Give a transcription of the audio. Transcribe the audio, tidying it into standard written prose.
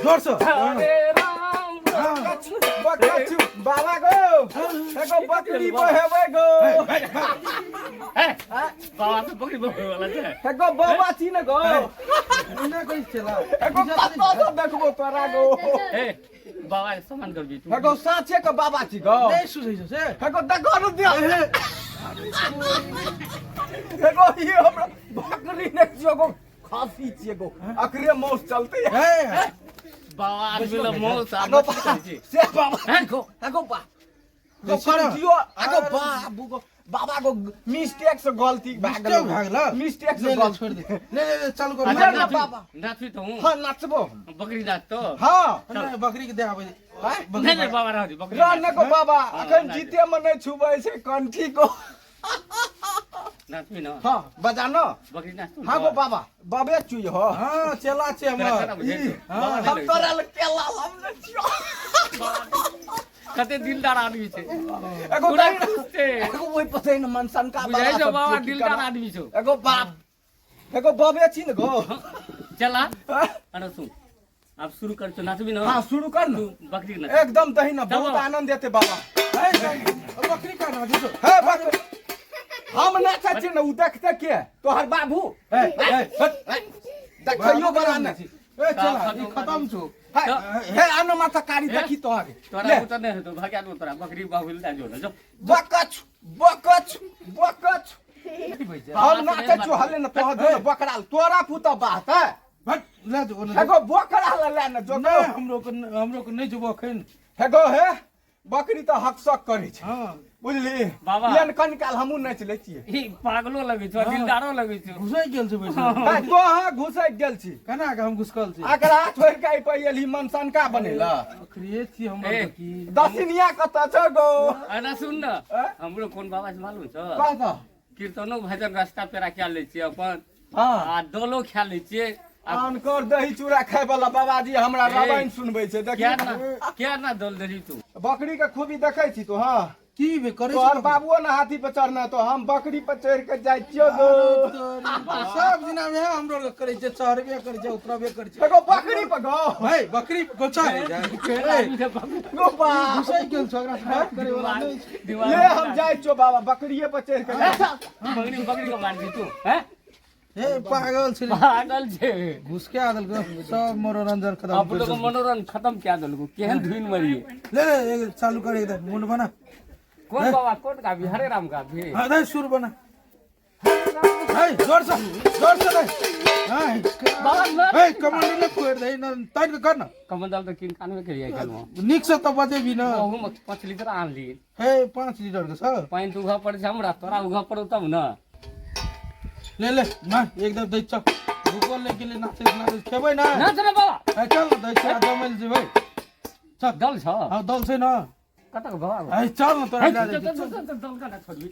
जोर से। हरे राम। बकछु बाबा गो, एगो बकरी बहेबै गो। हे, बाबा से बकरी बहे वाला छै। एगो बाबा छी ने गो। एना कहै चला। एगो कतऽ से देखबो तोरा गो? हे, बाबा के सम्मान करबी तू। एगो साँचे के बाबा छी गो। नहि सुझै छौ से? एगो देखो न दिया। एगो ई हमरा बकरी नहि छियो गो, खांसी छियै गो, अकरे मौस चलते। हे, बाबा आदमी ल मौस आ एगो मछली बा खाइ छै। से बाबा गो, एगो बा गो। देखियौ ने। कंठियो एगो बाबू गो, बाबा गो, मिस्टेक से गलती भए मिस्टेक भए गेलो? मिस्टेक से ले ले, गलती। छोड़ दे, ले ले ले, चालू कर। अच्छा, ना, नाचबी- बाबा। नाचबी तो हूँ। हाँ, नाचबो हम। बकरी नाच तो। हाँ। नहि, बकरी के दे आबै। आँय? नहीं नहीं बाबा, रह दे बकरी। रह ने गो बाबा। हाँ, अखन नाच। जीते में नहीं छुबै छै कंठी को। नाचबी ना? हाँ, बजानो। बकरी नाच तू। हाँ गो बाबा, बाबे चुई हो। हाँ, चेला छै तोरा हमर। केना बुझाइ छौ? हाँ। बाबा नहि हम लगै तोरा लग केला हम ने छियो। छौ। कते दिलदार आदमी छै। एगो पूरा दही खुश छै। एगो ओहि पसै ने मनसनका बुझाइ बाबा छौ सब बाबा छियै की दिलदार केना। आदमी छौ। एगो बाप, एगो बाबे छी ने गो। चला। हाँ? अरे सुन, अब शुरू कर छौ, नाचबी ना? हाँ, शुरू कर न। तू बकरी के नाच। एकदम दही न बहुत चलो। आनंद एते बाबा। हे, बकरी का नाचै छौ? हे बकरी हम नाचै छी ने, उ देखते के तोहर बाबू। हे, हे, हट। देखैयो बला ने। ए चला, ई खतम छौ। हे हे, आनो माथा कारी। हे? देखी तोहर तोरा ले। उतर नहीं हेतौ, भाग्या दो तोरा बकरी बाबू ला जो ना जो। बकच बकच बकच। हम नाचै छौ हले ने तोहर जो बकरा तोरा पुता बात है। हट, ले जो ओने। एगो बकरा ले ले ने जो। नहि, हमरो के नहि जेबो अखन। हेगो हे, बकरी तऽ हकसक करै छै। हाँ। बुझली? बाबा। ले ने, कनि काल हमहूँ नाचि लै छियै। ई पागलो लगै छौ, दिलदारो लगै छौ। घुसै गेल छै बैसल। हे, तो अहाँ घुसैक गेल छी। केना के हम घुसकल छी? अकरा छोड़ि के एहि पर एलही मनसनका बनेला। बकरिए छी हमर। ए। तऽ की दसिनिया कतऽ छौ गो? अरे सुन न। ए? हमरो कोन बाबा से मालूम छौ? कह तऽ। कीर्तनो भजन रास्ता पेरा खा लै छियै अपन। हाँ। आ दलो खा लै छियै आ अनकर दही चूड़ा खाय वाला बाबाजी हमरा ए। रामायण सुनबै छै, देखी। क्या ना क्या ना दल देली तू। बकरी के खूबी देखै छी तू? हाँ। की बे करै तोहर छै? बाबुओ ने हाथी पर चढ़ना तो हम बकरी पर चढ़ के जाइ छियौ गो। सब दिना वएह हमरो लोग करै छै, चढ़बे करै छै, उतरबे करै छै। एगो बकरी पर गो। भाइ, बकरी गोचा गो बा। घुसै गेल छौ, एकरा से बात करे वाला नहि छै। ले, हम जाइ छियौ बाबा, बकरिए पर चढ़ के जाइ छियौ। बकरी बकरी को मार दी तू हैं? हे, पागल छै। पागल छै। घुसके आ देलको सब मनोरंजन खत्म। अपनो को मनोरंजन खत्म क्या देलको, केहन धुन मरिए। ले ले, एक चालू कर, एकदम मुंड बना। कौन बाबा, कौन गाबी? हरे राम गाबी। हाँ, दे, सुर बना। हे, जोर से, जोर से दे। हाँ। बाबा न। हे, कमंडल ने फोड़ दे न, तान के कर न। कमंडल तो किन कान में के आई गेल। नीक से तो बजेबी न। ओहू में 5 लीटर आन ली। हे, 5 लीटर के सर। पानि तऽ उघऽ पड़ै छै हमरा, तोरा उघऽ पड़ौ तब ने। ले ले ना, एकदम दै चल, भूखल ले गेलै। नाचैत नाचैत खेबै ना? नाच रे बाबा। हे, चल न, दै छै, जमैल जेबै, चल। दल छ? हाँ, दल छै न। कतऽ बाबा? हे, चल न, तोरा हे, लए चल, जाइ चल, छी। चल, चल, दल कना छोड़बी?